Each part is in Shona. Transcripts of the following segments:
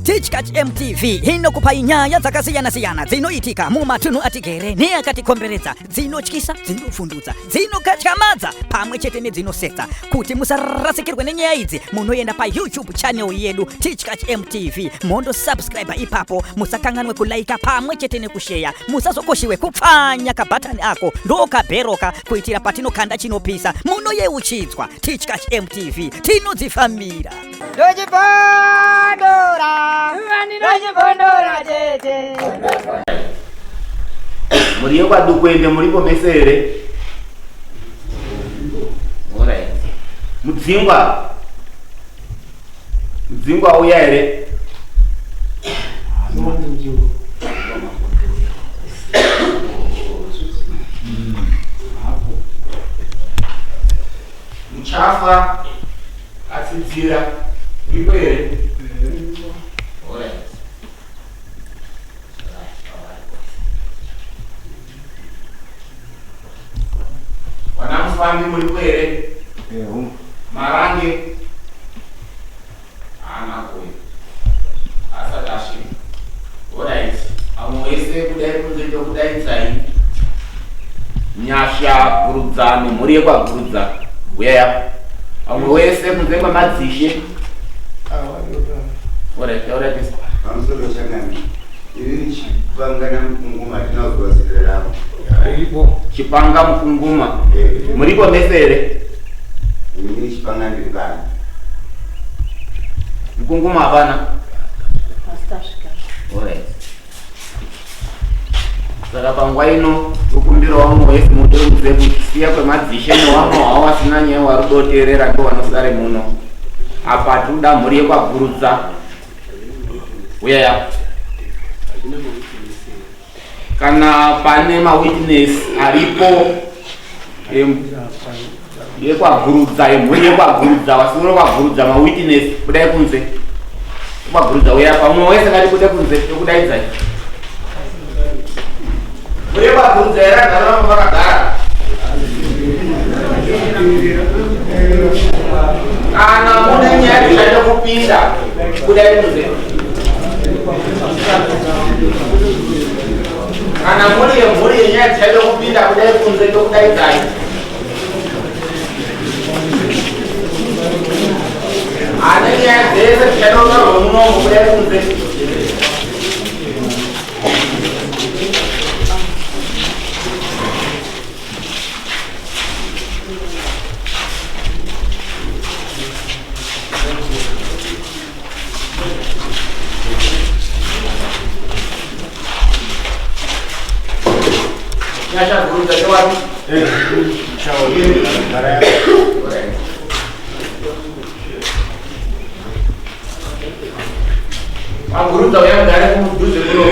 Tichkach MTV inokupai nyaya dzakasiyana-siyana dzinoitika mumatunhu atigere neakatikomberedza, dzinotyisa, dzinovhundutsa, dzinokatyamadza pamwe chete nedzinosetsa. Kuti musarasikirwe nenyaya idzi, munoenda paYouTube channel yedu Tichkach MTV mondosubscribe ipapo. Musakanganwe kulaika pamwe chete nekusheya. Musazokoshiwe kupfanya kabhatani ako ndokabheroka kuitira patinokanda chinopisa munoyeuchidzwa. Tichkach MTV tinodzifambira. Ndochibondora, ndochibondora tete. Muri yekwaDukwende muripo mese here? Alright. Mudzingwa. Mudzingwa auya here? Muchafa atsidzira uripo here? Alright. Vana mufambi muripo here? Marange haana kuuya asati asvika. Alright. Vamwe wese kudai kunze tokudaidzai. Nyasha Gurudza nemhuri yekwaGurudza huyai apa. Vamwe wese kunze kwemadzishe. Alright, alright. Pamusoro chakani. Ini Chipanga naMukunguma hatina kuziva zita ravo. Aripo. Chipanga Mukunguma. Muripo mese here? Ini Chipanga ndiri pano. Mukunguma hapana. Alright. Saka panguva ino tokumbira wamwe wese mudeudze kusiya kwemadzishe newamwe wavo vasina nyaya wari kudoteerera ndo vanosare muno. Apa tikuda mhuri yekwaGurudza. Uya ya. Kana pane mawitness aripo yekwagurudza yemhuri yekwagurudza vasiri kwagurudza mawitness budai kunze kwagurudza uya pamwe wese ngatibude kunze tokudaidzai mhuri yekwagurudza here agara vamwe vakagara kana mune nyaya dzichaita kupinda budai kunze kana muri yemhuri yenyaya dzichaida kupinda budai kunze tokudaidzai ane nyaya dzese dzichaida kutaurwa munomo budai kunze. Nyasha gurudza chewati. Magurudza uya mugare kudhuze kuno.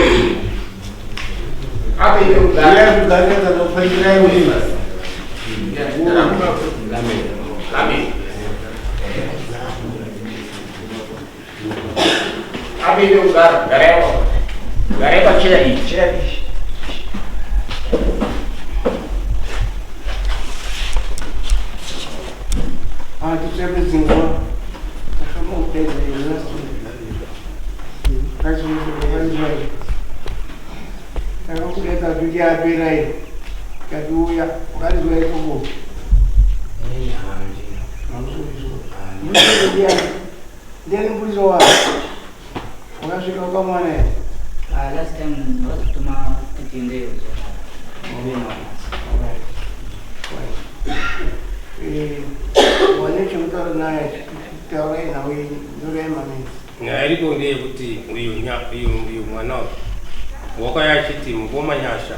Ape iwe kugara. Amen. Ape iwe kugara. Garai apo. Garai pacheya iyi. Cheya iyi. Hatitsvake dzinguva tafamba kupedza last Takakudedza vhiki yapera iyi tatiuya wakatizwa ikoko. Ndiani mupurisa wako? Wakasvika ukamwana here? Ah, last time ndakazotuma kuti ndiende Wane chekutaura naye taurai nhau yenyu nyorai maminzi. Nyaya iripo ndeyekuti uyu uyu uyu mwana uyu wakauya achiti mukoma Nyasha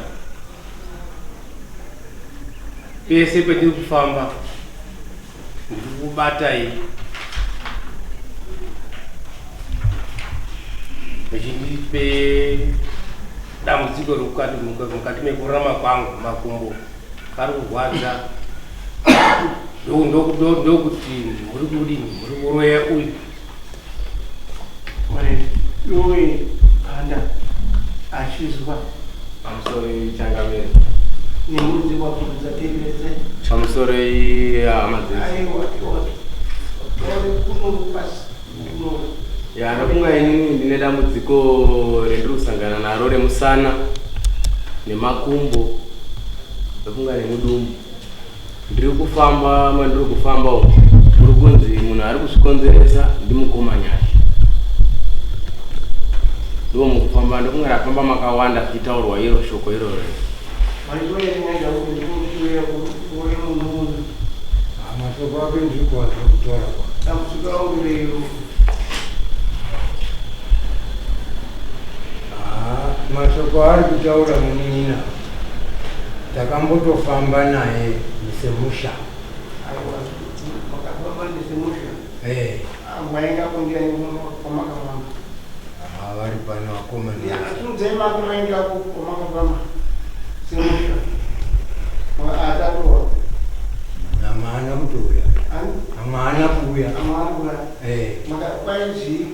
pese pendiri kufamba ndiri kukubatai vechindipe dambudziko remukati mukati mekurarama kwangu makumbo kari kurwadza. Ndokuti muri kudini, muri kuroya uyu. Iwe panda achizwa. Pamusoro, changamire. Nemudzi wabvunza tevese. Pamusoro, hama dzese. Aiwa, ore kuno pasi kuno. Ya, ndokunga inini ndine dambudziko rendiri kusangana naro remusana nemakumbo, ndofunga nemudumbu. Ndiri kufamba, mandiri kufamba umu muri kunzi munhu ari kuzvikonzeresa ndimukoma Nyasha. Ndo mukufamba, ndofunga ndafamba makawanda zvichitaurwa iro shoko iroro. Maizwa munhu. Mashoko ake ndiri kuwanza kutaura kwa. Dambudziko rangu reiro. Ah, mashoko ari kutaura munin'ina, takambotofamba naye semusha. Aiwa, makafamba nesemusha. Eh. Wainga kundiani kwamakafamba? Ah, vari pano vakomana. Asimudzai mako, maingako kwamakafamba semusha atatuwa. Amwe haana kutouya. Amwe haana kuuya. Amwe? Eh. Makakwaizii?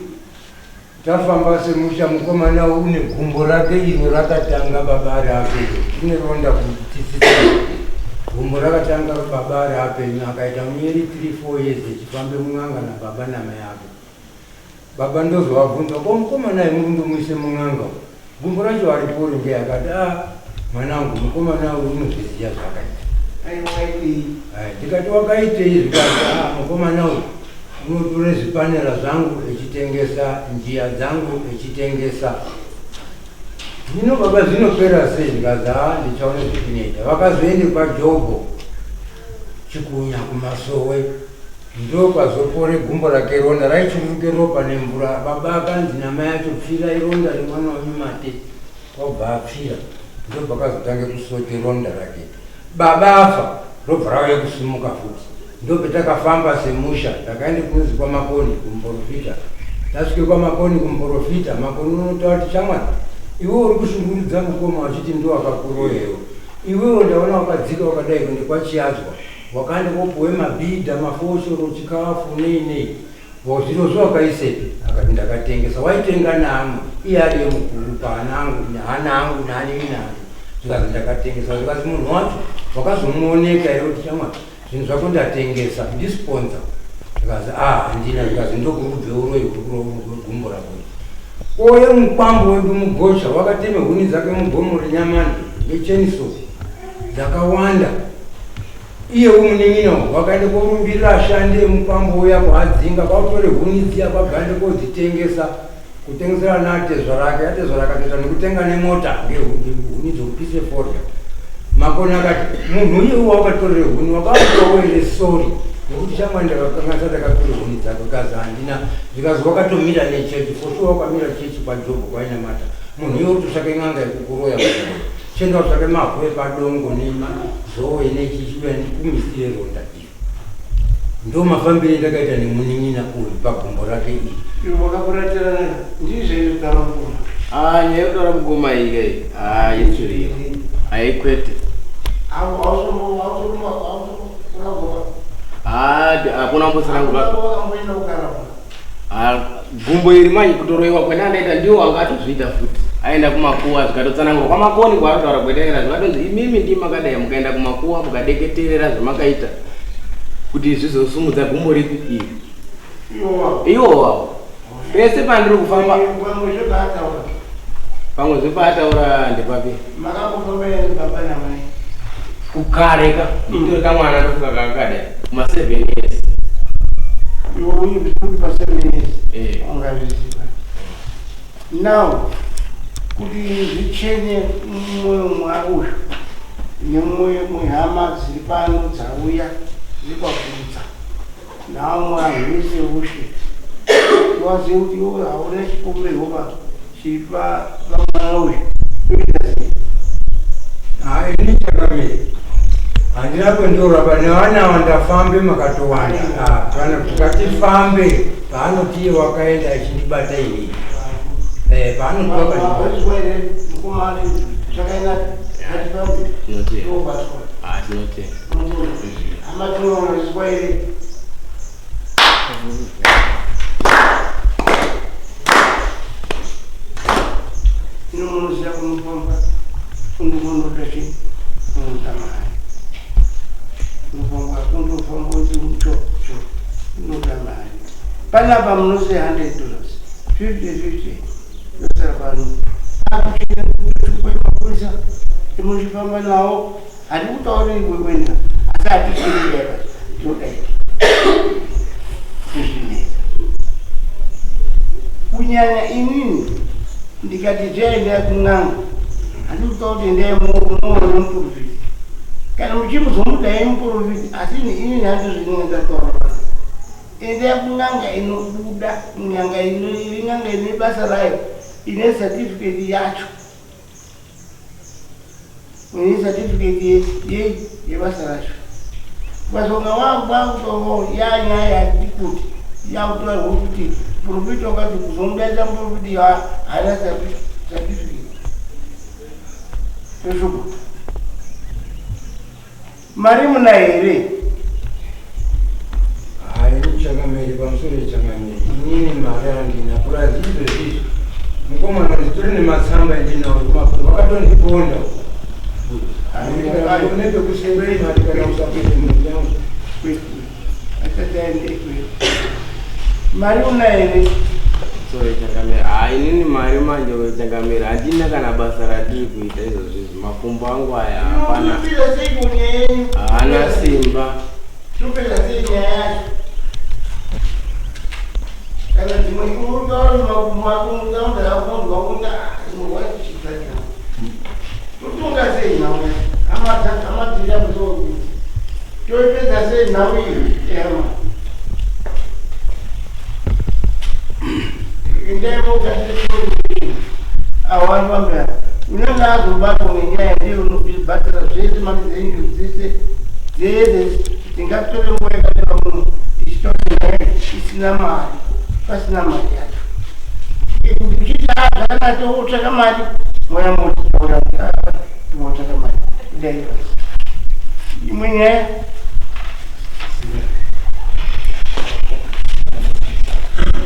Tafamba semusha, mukomana une gumbo rake iro rakatanga baba ari apenyu, rine ronda kutisisa. Gumbo rakatanga baba ari apenyu, akaita mweri 3 4 years echifambe mun'anga nababa namai ake. Baba ndozovabvunza, "Ko mukomana muri kundomuise mun'anga, gumbo racho haripori?" Ngei? Akati, "A, mwanangu, mukomana uyu unozviziva zvakaita." Aiwaidii? Ai, ndikati, "Wakaitei?" Zvikati, "A, mukomana uyu unotore zvipanera zvangu echitengesa, njiya dzangu echitengesa. Zvino baba, zvinopera sei?" Ndikazi, "Ha, ndichaona zvetinoita." Vakazoende kwaJobho Chikunya kumasowe, ndokwazopore gumbo rake. Ronda raichururuke ropa nemvura. Baba akanzi namai acho, "Pfira ironda remwana wenyu mate." Kwabva apfira, ndobva kazotange kusote ronda rake. Baba afa, robva rauya kusimuka futi. Ndopetakafamba semusha, ndakaende kunzi kwaMakoni kumuprofita. Tasvike kwaMakoni kumuprofita, Makoni unotaura kuti, "Shamwari, iwe uri kushungurudza mukoma uchiti ndo akakuroyewo. Iwewo ndaona wakadzika wakadai kuende kwaChiyadzwa, wakaenda kopuwe mabhidha, mafoshoro, chikafu, nei nei. Zvirozvo wakaisepi?" Akati, "Ndakatengesa." "Waitenga naamwe?" Iye ariye mukuru paana angu, hana angu naanini ake. Zvikazi, "Ndakatengesa." Zvikazi, "Munhu wacho wakazomuoneka here kuti, shamwari, zvinhu zvako ndatengesa, ndisponsor?" Zvikazi, "A, handina." Zvikazi, "Ndokurubve uroyi huri gumbo rako." Oye mukwambo wedu mugosha wakateme huni dzake mugomo reNyamani nechainsaw dzakawanda. Iye umunin'ina wakaenda korumbirira ashandi emukwambo uya kwaadzinga, kwakutore huni dziya, kwabva kodzitengesa, kutengesera naatezvara ake. Atezvara akatoita nekutenga nemota ngehuni dzokupise forya. Makoni akati, "Munhu iye wakatorere huni wakamupawo here sorry nekuti, shamwari, ndakakanganisa, ndakatore huni dzako?" Ikazi, "Handina." Zvikazi, "Wakatomira nechechi for sure, wakamira chechi kwaJobho kwainamata. Munhu iwe utotsvake n'anga yekukuroya, chienda utsvake mavhu epadongo nemazowe nechichiuya ndikumisire ronda iri." Ndo mafambire ndakaita nemunin'ina uyu pagumbo rake iri. Iwe wakakuratirana ndizvo izvo mukoma? Ah, nyaya yekutaura mukoma iyi kai, ah, yetsviriyo haikwete. Ah, hakuna kumbotsanangura. Wakamboenda kukarapa? Ah, gumbo iri manje kutoroiwa kwenandaita ndiwo anga atozviita futi. Aenda kumakuwa, zvikatotsanangurwa kwaMakoni kwaanotaura kwetaenda, zvikatonzi, "Imimi ndii makadai mukaenda kumakuwa mukadeketerera zvamakaita kuti zvizosumudza gumbo ripi iri." Iwo? Iwo pese pandiri kufamba. Pamwe zvepaataura. Pamwe zvepaataura ndepapi? Makambofamba here baba namai? Kukareka nditori kamwana, ndofunga kakadai kuma 7 years. Iwe uyi kuti pa 7 years? Eh. Ungazviziva now kuti zvichene mumwoyo mwauyu nemumwoyo mwehama dziri pano dzauya dzikwabvunza naamwe vanhu vese ushe, wazive kuti iwe hauna chipomerwa chiri pamwana uyu, toita sei? Ah, ini chakamira handina kwendorapa nevana ava. Ndafambe makatowanda. Ah, kana ngatifambe paanoti iye wakaenda achindibata inini. Eh, paanoti wakandibata. Wazwa here mukomana zvakaenda? Hatifambi. Tinotenda. Tinobatwa. Ah, tinotenda. Hama tinoona here? Inomunoziva kunofamba kundonoda chi unoda mari. Unofamba kundofamba uti cho cho unoda mari. Panapa munosiya $100 50 50 yosara pano. Akuchimapurisa muchifamba nawo hati kutaura iwe wena asi hatichireva tinoda kuzvinetsa kunyanya inini ndikati zvaendai kun'anga handi kutaura kuti endai muone muprofiti kana muchimuzomudai muprofiti asi inini handizvinenge ndataura pano endai kun'anga inobuda n'anga iri n'anga ine basa rayo ine certificate yacho ine certificate ye yebasa racho ukazonga wakutongo yanyaya yatikuti yakutorwa kuti profiti wakati kuzomudaidza muprofiti haana certificate toshupa mari muna here? Hayi changamire, pamusoro yechangamire, inini mari handina purazi izvezvizvi mukomana nditori nematsamba endinawo kumafungo vakatondiponda nepekusengeri mari kana usapinde mhuri yangu. Asati aende ikweyo mari una here? Sorry changamire. Ah, inini mari manje changamire handina kana basa radiri kuita izvozvizvi. Makumbo angu aya hapana. Topedza sei kunyaya yenyu? Haana simba. Topedza sei nyaya yacho? Kana dzimwe utaura makumbo ako ungaundaakunzwa kuti wachichitacha totonga sei nhau hama dziri musoro toipedza sei nhau iyi hama endai awanhu vambera unenge azobatwa nenyaya ndiye unobhadhara zvese mari dzenyu dzese dzese tingatore nguva yakareba muno tichitora nyaya isina mari pasina mari yacho kuti uchiti zvakanaka totsvaka mari moya motaura timotsvaka mari kudai imwe nyaya.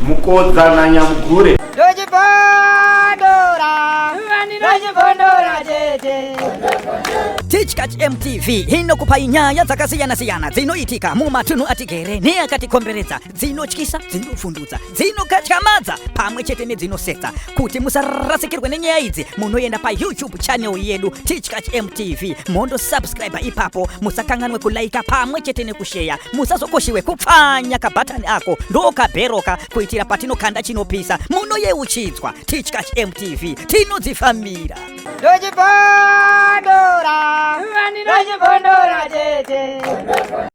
Mukodza nanyamugure. Ndochibondora, ndochibondora chete. Tichkach MTV inokupai nyaya dzakasiyana-siyana dzinoitika mumatunhu atigere neakatikomberedza, dzinotyisa, dzinovhundutsa, dzinokatyamadza pamwe chete nedzinosetsa. Kuti musarasikirwe nenyaya idzi, munoenda paYouTube channel yedu Tichkach MTV, mondosubscribe ipapo. Musakanganwe kulaika pamwe chete nekusheya. Musazokoshiwe kupfanya kabhatani ako ndokabheroka kuitira patinokanda chinopisa munoyeuchidzwa. Tichkach MTV, tinodzifambira. Ndochibondora, ndochibondora chete.